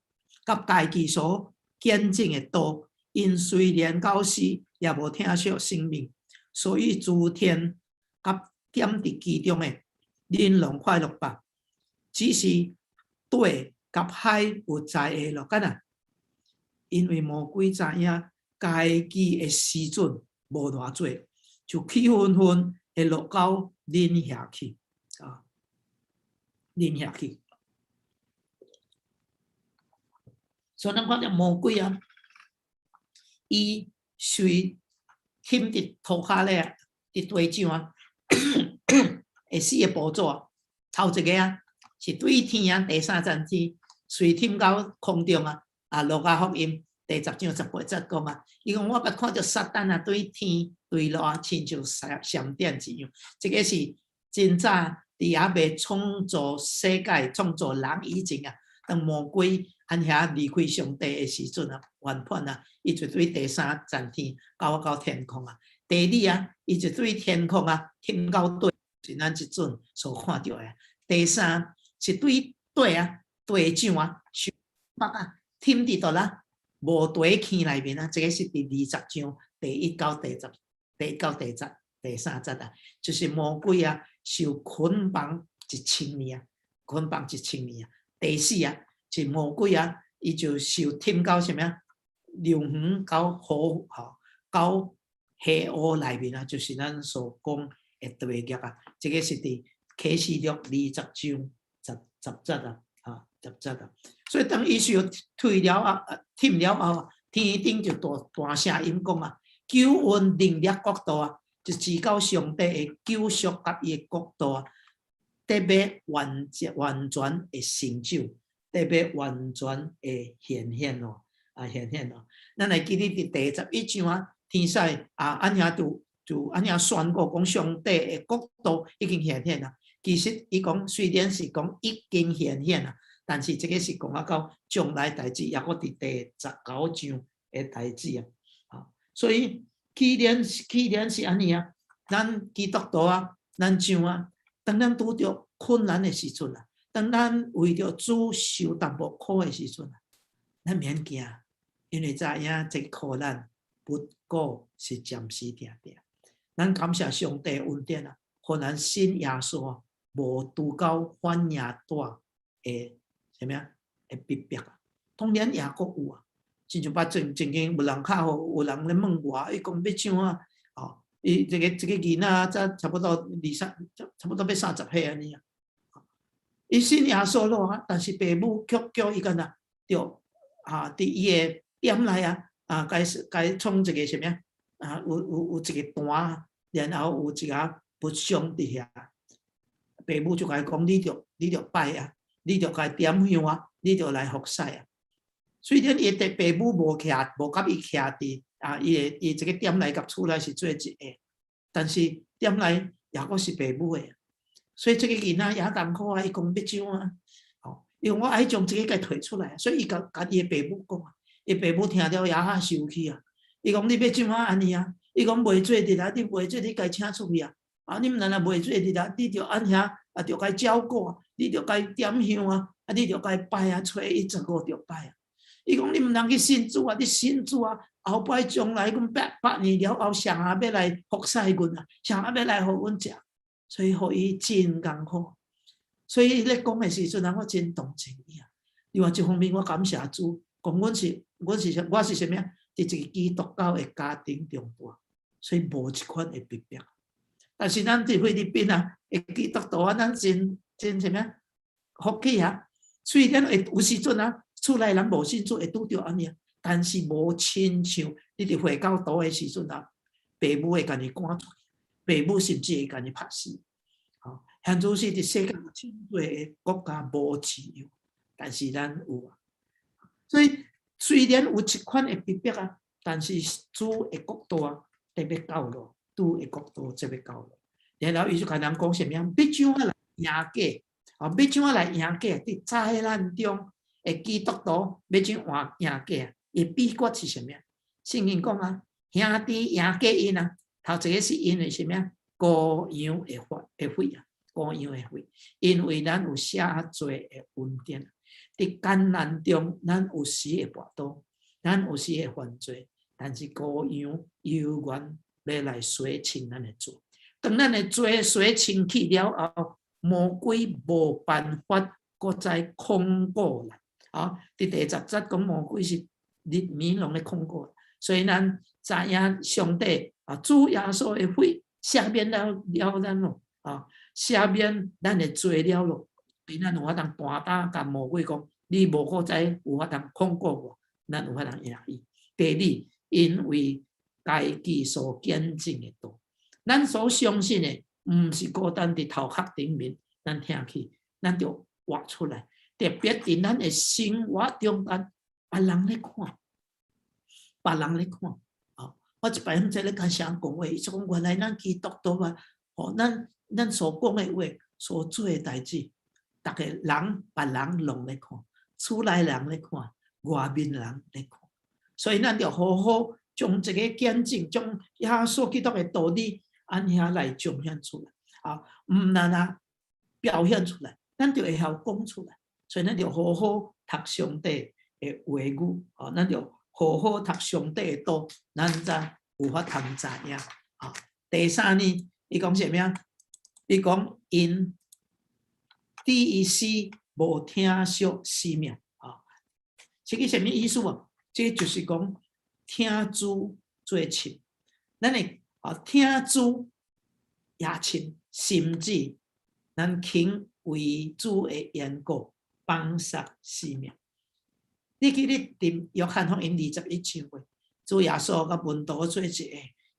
佮家己所見證的道，𪜶雖然到死，也無疼惜性命。所以諸天佮踮佇其中的，恁攏快樂吧。只是地佮海有災禍咯，敢若？因為魔鬼知影家己的時陣無偌濟，就氣憤憤會落到恁遐去啊，恁遐去。所以咱看著魔鬼啊，伊隨忝佇塗跤咧，佇地上啊，會四个寶座啊，頭一个啊是對天啊，第三層天，隨忝到空中啊，啊路加福音第十章十八節講啊，伊講我捌看著撒旦啊對天墜落啊，親像閃電一樣。這个是真早佇猶未創造世界、創造人以前啊，當魔鬼按遐離開上帝的時陣啊，原本啊，伊就對第三層天到天空啊。第二啊，伊就對天空啊，忝到地，是咱這陣所看著的。第三是對地啊，地上啊，受北啊，忝佇佗啦？無地坑內面啊，這个是佇二十章第一到第十，第一到第十第三節啊，就是魔鬼啊受捆綁一千年啊，捆綁一千年啊。第四啊，是魔鬼啊，伊就受忝到啥物啊？流園到火吼，到黑烏內面啊，就是咱所講的地獄啊。這个是佇啟示錄二十章十節啊，啊十節啊。所以當伊受退了啊，忝了後，天頂就大大聲音講啊，救恩能力國度啊，就至到上帝的救贖佮伊的國度啊，得欲完完全的成就，得欲完全會顯現咯，啊顯現咯。咱會記得佇第11章啊，天使啊按遐就按遐宣告講上帝的國度已經顯現啦。其實伊講雖然是講已經顯現啦，但是這个是講啊到將來代誌，抑閣佇第19章的代誌啊。啊，所以既然是按呢啊，咱基督徒啊，咱像啊，當咱拄著困難的時陣啊，當咱為著主受淡薄苦的時陣啊，咱免驚，因為知影這個苦難不過是暫時定定。咱感謝上帝恩典啊，予咱信耶穌無拄到反應大的啥物啊？的逼迫啊。當然也閣有啊，親像捌曾曾經有人敲予，有人咧問我，伊講欲怎啊？哦，伊這個囡仔才差不多二三，差不多欲30歲按呢啊。伊信耶穌咯啊，但是爸母卻叫伊敢若著啊，佇伊的店內啊，啊，共共創一個啥物啊？啊，有一個壇，然後有一个佛像佇遐，爸母就共伊講：你著拜啊，你著共點香啊，你著來服侍啊。雖然伊的爸母無徛，無共伊徛佇啊，伊的伊這个店內佮厝內是做一个，但是店內也閣是爸母的，所以這个囡仔也艱苦啊。伊講欲怎啊？哦，伊講我愛將這个共提出來，所以伊共共伊的爸母講啊，伊爸母聽了也較生氣啊。伊講你欲怎啊按呢啊？伊講袂做得啊，你袂做你共請出去啊！啊，你毋但若袂做得啊，你著按遐啊，著共照顧啊，你著共點香啊，啊，你著共拜啊，初一十五著拜啊。伊講你毋通去信主啊！你信主啊，後擺將來阮100年了後，誰啊欲來服侍阮啊？誰啊欲來予阮食？所以予伊真艱苦。所以伊咧講的時陣啊，我真同情伊啊。另外一方面，我感謝主，講阮是我是啥物啊？佇一個基督教的家庭中大，所以無這款的逼迫。但是咱佇菲律賓啊，的基督徒啊，咱真真啥物啊？福氣啊！雖然會有時陣啊，厝內人無信主會拄著按呢，但是無親像你佇回教徒的時陣啊，爸母會共你趕出去，爸母甚至會共你拍死。吼，現如是佇世界真濟的國家無自由，但是咱有啊。所以雖然有這款的逼迫啊，但是主的國度啊，得欲到咯，主的國度才欲到咯。然後伊就共人講啥物啊？欲怎啊來贏過？啊，欲怎啊來贏過？佇災難中的基督徒欲怎換贏過啊？伊秘訣是啥物啊？聖經講啊，兄弟贏過𪜶啊，頭一个是因為啥物啊？羔羊的血的血啊，羔羊的血，因為咱有赦罪的恩典。佇艱難中，咱有時會跋倒，咱有時會犯罪，但是羔羊猶原欲來洗清咱的罪。當咱的罪洗清去了後，魔鬼無辦法閣再控告咱。啊，佇第10節講魔鬼是日暝攏咧控告，所以咱知影上帝啊，主耶穌的血赦免了了咱咯，啊，赦免咱的罪了咯，所以咱有法通大膽共魔鬼講，你無閣再有法通控告我，咱有法通贏伊。第二，因為家己所見證的道，咱所相信的，毋是孤單佇頭殼頂面，咱聽去，咱著活出來。特別佇咱的生活中間，別人咧看，別人咧看。哦，我一擺毋知咧共誰講話，伊就講原來咱基督徒啊，哦，咱所講的話，所做的代誌，逐个人別人攏咧看，厝內人咧看，外面人咧看，所以咱著好好將這個見證，將耶穌基督的道理，按遐來彰顯出來。啊，毋但啊表現出來，咱著會曉講出來。所以咱著好好讀上帝的話語，哦，咱著好好讀上帝的道，咱才有法通知影。啊，第三呢，伊講啥物啊？伊講𪜶第一時無疼惜性命啊，這個啥物意思啊？這就是講疼主最深，咱會啊疼主也深，甚至咱肯為主的緣故放殺性命。你記得佇約翰福音21章無？主耶穌佮門徒做一個食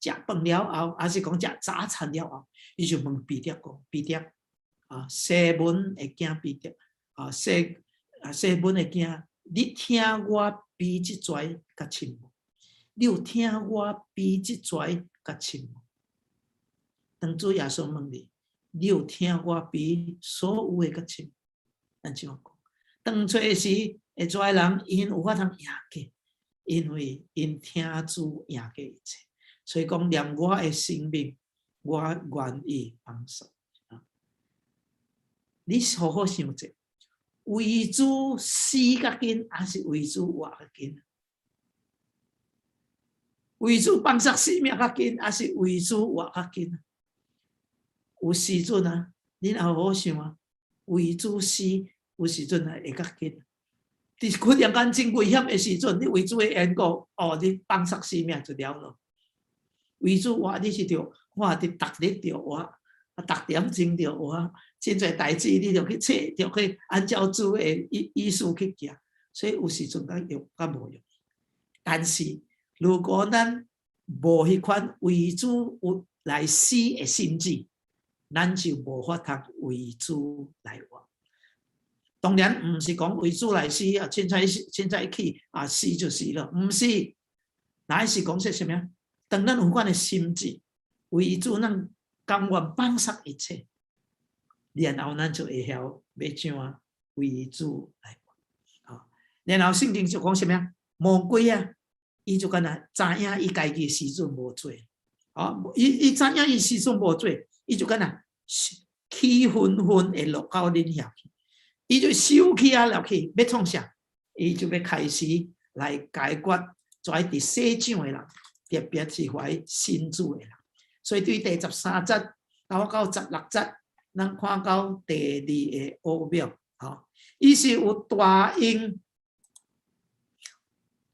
飯了後，還是講食早餐了後，伊就問彼得講：彼得啊，西門的囝彼得啊，西啊，西門的囝，你疼我比這濟較深無？你有疼我比這濟較深無？當主耶穌問你，你有疼我比所有的較深？咱這樣講，當初時會遮的人，𪜶有法通贏過，因為𪜶疼主贏過一切。所以講，連我的生命，我願意放手。你好好想者，為主死較緊，還是為主活較緊？為主放捨生命較緊，還是為主活較緊？有時陣啊，你若好好想啊，為主死有時陣啊會較緊。佇忽然間真危險的時陣，你為主的緣故，哦，你放捨生命就了咯。為主活，你是著，我佇逐日著活，啊，逐點鐘著活，真濟代誌你著去揣，著去按照主的意思去行，所以有時陣較用較無用。但是如果咱無彼款為主有來死的心志，咱就無法通為主來活。當然毋是講為主來死啊，凊彩凊彩去啊，死就死了，毋是，乃是講說啥物？當咱有款的心志，為主咱甘願放捨一切，然後咱就會曉欲怎為主來活。啊，然後聖經就講啥物？魔鬼啊，伊就敢若知影伊家己時陣無濟，啊，伊知影伊時陣無濟，伊就敢若氣憤憤會落到恁遐去，伊就收起啊落去，欲創啥？伊就欲開始來解決在佇世上的人，特別是懷信主的人。所以對第13節到16節，咱看到第二个奧妙，吼，伊是有大鷹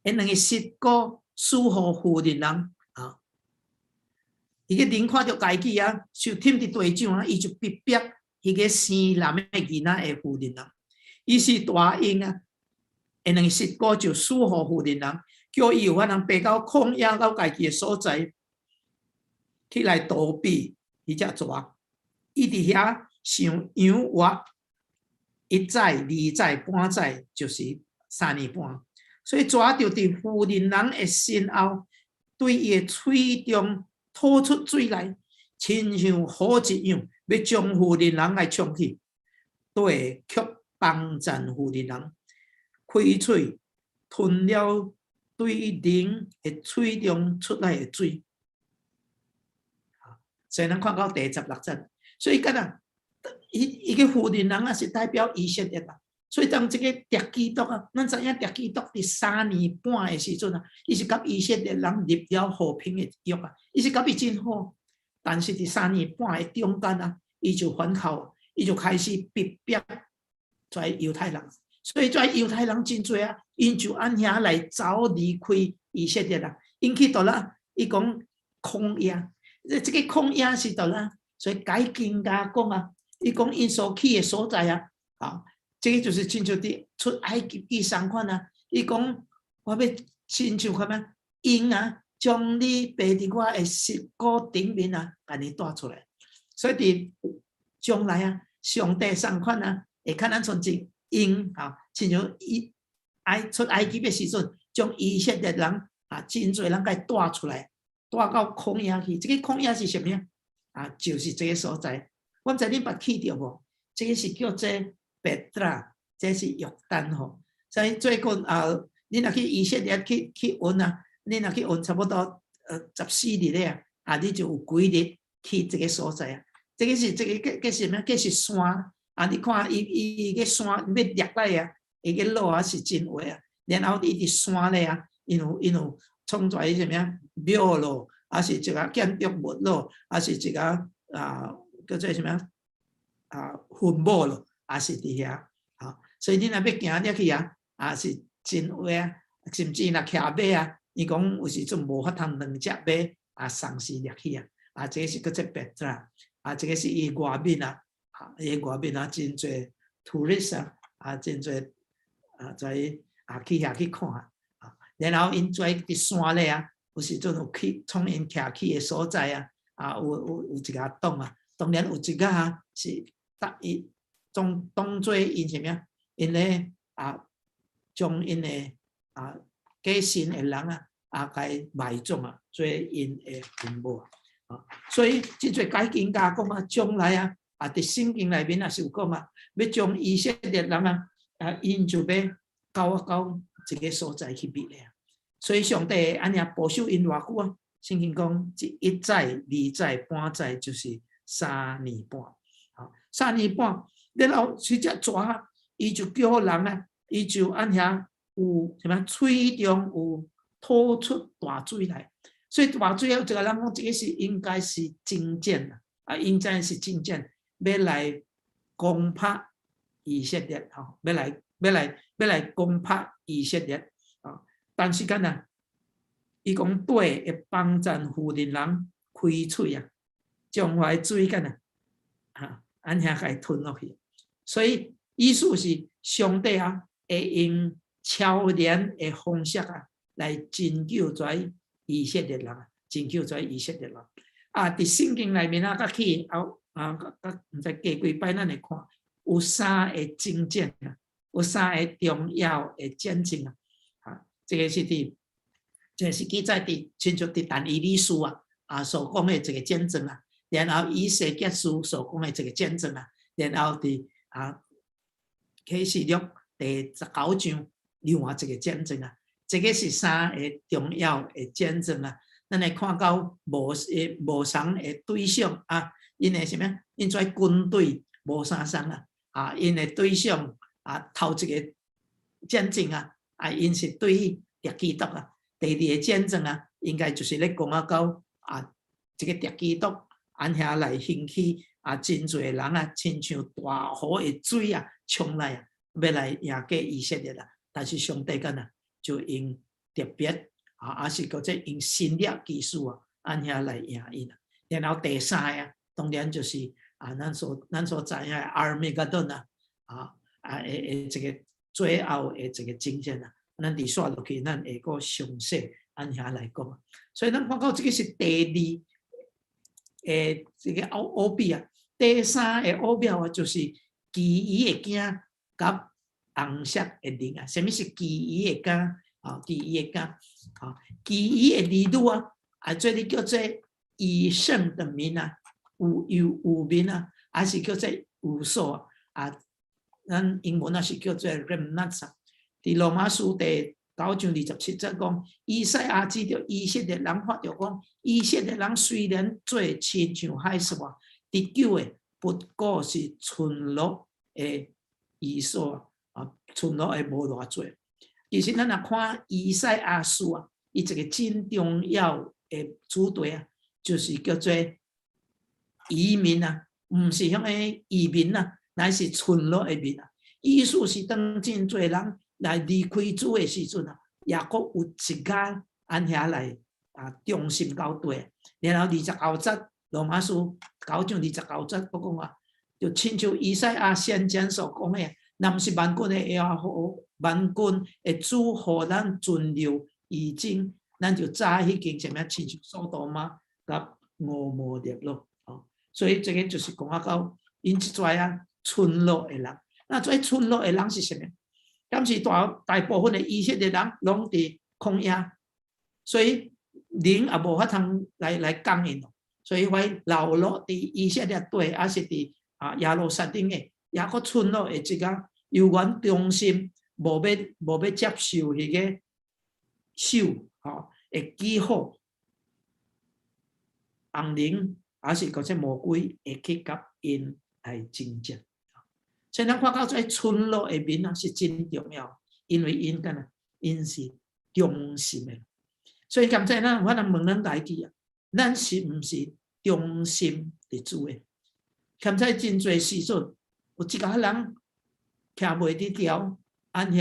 ，𪜶兩个舌膏賜予婦人人，啊，伊個人看著家己啊，受忝佇地上啊，伊就逼迫彼個生男的囡仔的婦人人。伊是大鷹啊，𪜶兩个舌膏就賜予婦人人，叫伊有法通爬到曠野到家己的所在，去來逃避彼隻蛇。伊佇遐想養活一載、二載、半載，就是3年半。所以蛇就佇婦人人的身後，對伊的喙中吐出水來，親像火一樣，欲將婦人人來沖去，都會卻幫贊婦人人，開喙吞了對人的喙中出來的水。所以咱看到第16節，所以敢若伊伊個婦人人啊，是代表以色列人。所以當這個敵基督啊，咱知影敵基督佇三年半的時陣啊，伊是佮以色列人立了和平的約啊，伊是佮伊真好。但是佇三年半的中間啊，伊就反口，伊就開始逼迫遮猶太人。所以遮猶太人真濟啊，𪜶就按遐來走離開以色列啊，𪜶去佗啦，伊講曠野，這個曠野是佗啦，所以解經家講啊，伊講𪜶所去的所在啊，啊。這個就是親像佇出埃及記相款啊！伊講我欲親像啥物鷹啊，將你爬佇我的舌膏頂面啊，共你帶出來。所以佇將來啊，上帝相款啊，會看咱像一鷹啊，親像伊愛出埃及的時陣，將以色列人啊，真濟人共帶出來，帶到曠野去。這個曠野是啥物啊？就是這個所在。我毋知恁捌去著無？這個是叫做別特這是約旦河。所以最近啊，你若去以色列去問啊，你若去問差不多14日咧啊，啊，你就有幾日去這個所在啊。這個是這個這是啥物？這是山啊！你看伊伊個山欲掠來啊，伊個路啊是真滑啊。然後伊佇山咧啊，𪜶有創出來啥物廟咯，還是一個建築物咯，還是一個啊叫做啥物啊墳墓咯。也是佇遐，啊，所以你若欲行入去啊，也是真滑啊，甚至若騎馬啊，伊講有時陣無法通兩隻馬啊，同時入去啊，啊，這個是叫做別特啊，這個是伊外面啊，啊，伊外面啊，真濟 tourist 啊，啊，真濟啊，在啊去遐去看啊，然後𪜶跩佇山咧啊，有時陣有去創𪜶徛起的所在啊，啊，有一個洞啊，當然有一個啊是搭伊當當做𪜶啥物啊？𪜶咧啊，將𪜶的假信的人啊，共埋葬啊，做𪜶的墳墓啊。所以真濟解經家講啊，將來啊，佇聖經內面也是有講啊，欲將以色列人啊，𪜶就欲到一个所在去覕咧。所以上帝按呢保守𪜶偌久啊？聖經講，這一載、二載、半載，就是三年半。好，三年半，然後隨這蛇伊就叫人啊，伊就按遐有啥物喙中有吐出大水來。所以大水有一个人講，這个是應該是征戰啦，應該是征戰，欲來攻拍以色列，吼，欲來攻拍以色列，啊！但是敢若，伊講對會幫贊婦人人開喙啊，將遐水敢若，按遐共吞落去。所以意思是上帝啊，會用超然的方式啊，來拯救這以色列人，拯救這以色列人。佇聖經內面啊，較去後啊，較毋知過幾擺咱會看，有三个征戰啊，有三个重要的戰爭啊。這是記載佇親像佇但以理書所講的一個戰爭啊，然後以西結書所講的一個戰爭啊，然後佇啟示錄第19章另外一個戰爭啊，這个是三个重要的戰爭啊。咱會看到無相的對象啊，𪜶的啥物？𪜶這軍隊無相仝啊，𪜶的對象啊，頭一个戰爭啊，𪜶是對敵基督啊。第二个戰爭啊，應該就是咧講到這个敵基督按遐來興起啊，真濟人啊，親像大河的水啊，衝來啊，欲來贏過以色列啊。但是上帝敢若就用特別啊，抑是叫做用神蹟奇事啊，按遐來贏𪜶啊。然後第三个啊，當然就是咱所知影的阿爾米加頓啊，這个最後的這个征戰啊，咱佇煞落去，咱會閣詳細按遐來講。所以咱看到這个是第二个這个奧秘啊，第三个奧妙啊，就是其餘的囝佮紅色的靈啊。啥物是其餘的囝？其餘的囝，其餘的兒女啊，這裡叫做以聖的民啊，有猶有民啊，還是叫做有數啊？咱英文啊是叫做 remnants。佇羅馬書第9章27節講，以賽亞指著以色列人發著講，以色列人雖然做親像海沙，得救的不過是村落的餘數啊，村落的無偌濟。其實咱若看以賽亞書啊，伊一个真重要的主題啊，就是叫做移民啊，毋是彼个移民啊，乃是村落的民啊。意思是當真濟人來離開主的時陣啊，抑閣有一家按遐來忠心到底。然後二十九節，羅馬書九章二十九節，閣講啊，就親像以賽亞先前所講的，若毋是萬軍的耶和華，萬軍的主予咱存留餘種，咱就早已經啥物親像所多瑪佮蛾摩拉咯。哦，所以這个就是講到𪜶這逝啊村落的人，那這村落的人是啥物？敢是大大部分的以色列人攏佇曠野，所以靈也無法通來降𪜶，所以會流落佇以色列地，抑是佇耶路撒冷的，抑閣村落的這個猶原忠心，無欲接受彼个獸吼的記號，紅靈抑是閣這魔鬼會去共𪜶來爭戰。所以咱看到這村落的民啊是真重要，因為𪜶敢若𪜶是忠心的。所以剛才咱我來問咱家己啊，咱是毋是忠心佇主的？剛才真濟時陣，有一個人徛袂佇牢，按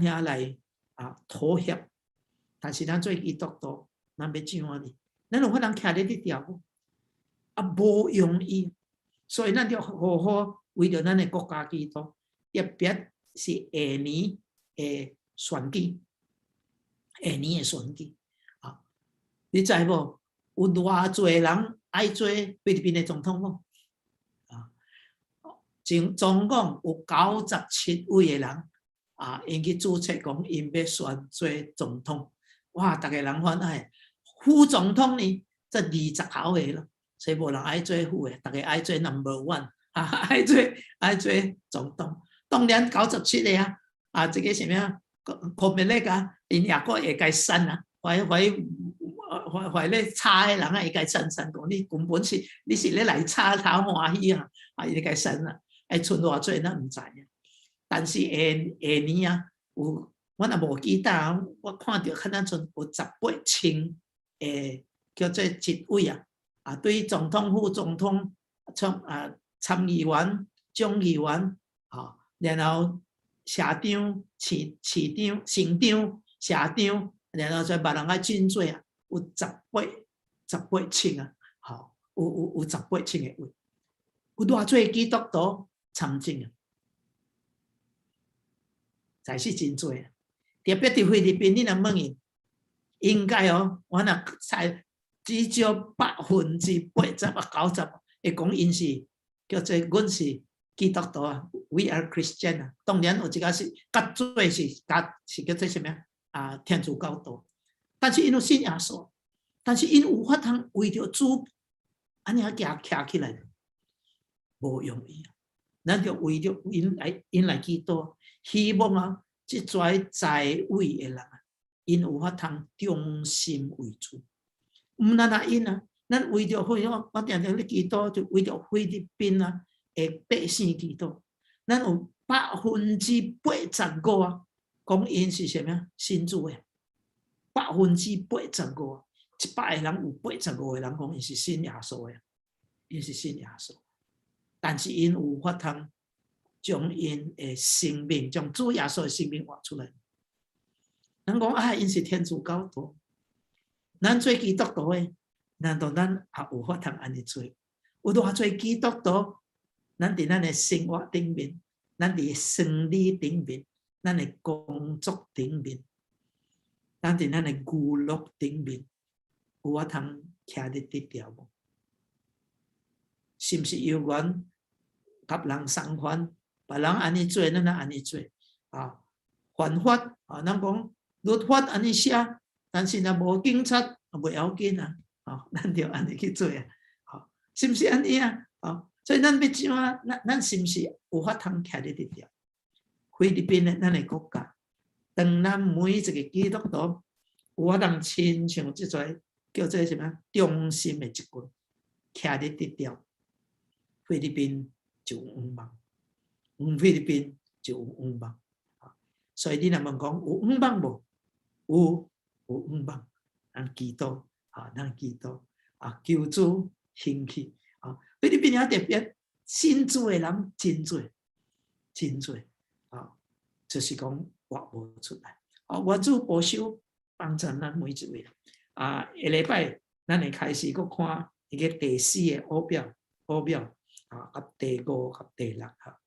遐來妥協。但是咱做基督徒，咱欲怎按呢？咱有法通徛咧佇牢無？無容易，所以咱著好好為著咱的國家祈禱，特別是下年的選舉，下年的選舉啊，你知無？有偌濟人愛做菲律賓的總統無？總共有97位的人啊，𪜶去註冊講𪜶欲選做總統，哇！逐个人歡喜。副總統呢，才20頭個咯，所以無人愛做副的，逐个愛做 number one，啊，愛做總統。當然97個啊，啊，這个啥物啊？柯比力啊，𪜶也閣會共刪啊，懷懷懷懷咧吵的人啊，會共刪刪講你根本是你是咧來吵討歡喜啊，啊，伊會共刪啊，愛賰偌濟咱毋知影。但是下下年啊，有我若無記得，我看著敢若賰有18千個叫做職位啊，啊，對總統、副總統、參議員、眾議員，啊，然後社長、市長、縣長、社長，然後再別人愛真濟啊，有18千啊，吼，有十八千個位，有偌濟基督徒參政啊，才是真濟啊。特別佇菲律賓，你若問伊，應該哦，我若猜至少80%啊90，會講𪜶是叫做阮是基督徒啊，We are Christian 啊。當然有一個是較濟是較是叫做啥物啊？天主教徒，但是𪜶有信耶穌，但是𪜶有法通為著主按呢行徛起來，無容易啊。咱就為著𪜶來祈禱，希望啊，這跩在位的人啊，𪜶有法通忠心為主。毋但若𪜶啊，咱為著菲我定定咧祈禱，就為著菲律賓啊的百姓祈禱。咱有85%啊，講𪜶是啥物啊？信主的，85%，100個人有85個人講𪜶是信耶穌的，𪜶是信耶穌。但是𪜶有法通將𪜶的生命，將主耶穌的生命活出來。咱講啊，𪜶是天主教徒，咱做基督徒的，難道咱也有法通按呢做？有偌濟基督徒，咱佇咱的生活頂面，咱佇生理頂面，咱的工作頂面，咱佇咱的娛樂頂面，有法通徛得得牢無？是毋是猶原佮人相反？別人按呢做，咱也按呢做啊？犯法啊！咱講律法按呢寫，但是若無警察，袂要緊啊！啊，咱就按呢去做啊！吼，是毋是按呢啊？啊，所以咱欲怎啊？咱是毋是有法通徛得得牢？菲律賓的咱的國家，當咱每一個基督徒有法通親像這跩叫做啥物忠心的一群，徛得得牢，菲律賓就有向望，菲律賓就有向望。所以你若問講有向望無？有向望，咱祈禱啊，咱祈禱啊，求主興起啊！菲律賓也特別信主的人真濟，真濟啊，就是講活無出來。啊，願主保守幫助咱每一位。啊，下禮拜咱會開始閣看伊个第四个奧表，奧表啊，佮第五、佮第六哈。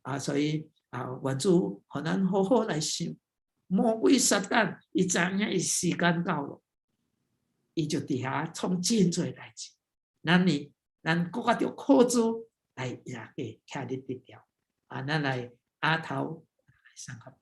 啊，所以啊，願主予咱好好來想，魔鬼撒旦伊知影伊時間到了，伊就佇遐創真濟代誌。咱呢，咱閣較著靠主來贏過，徛得得牢。啊，咱來阿頭來上合。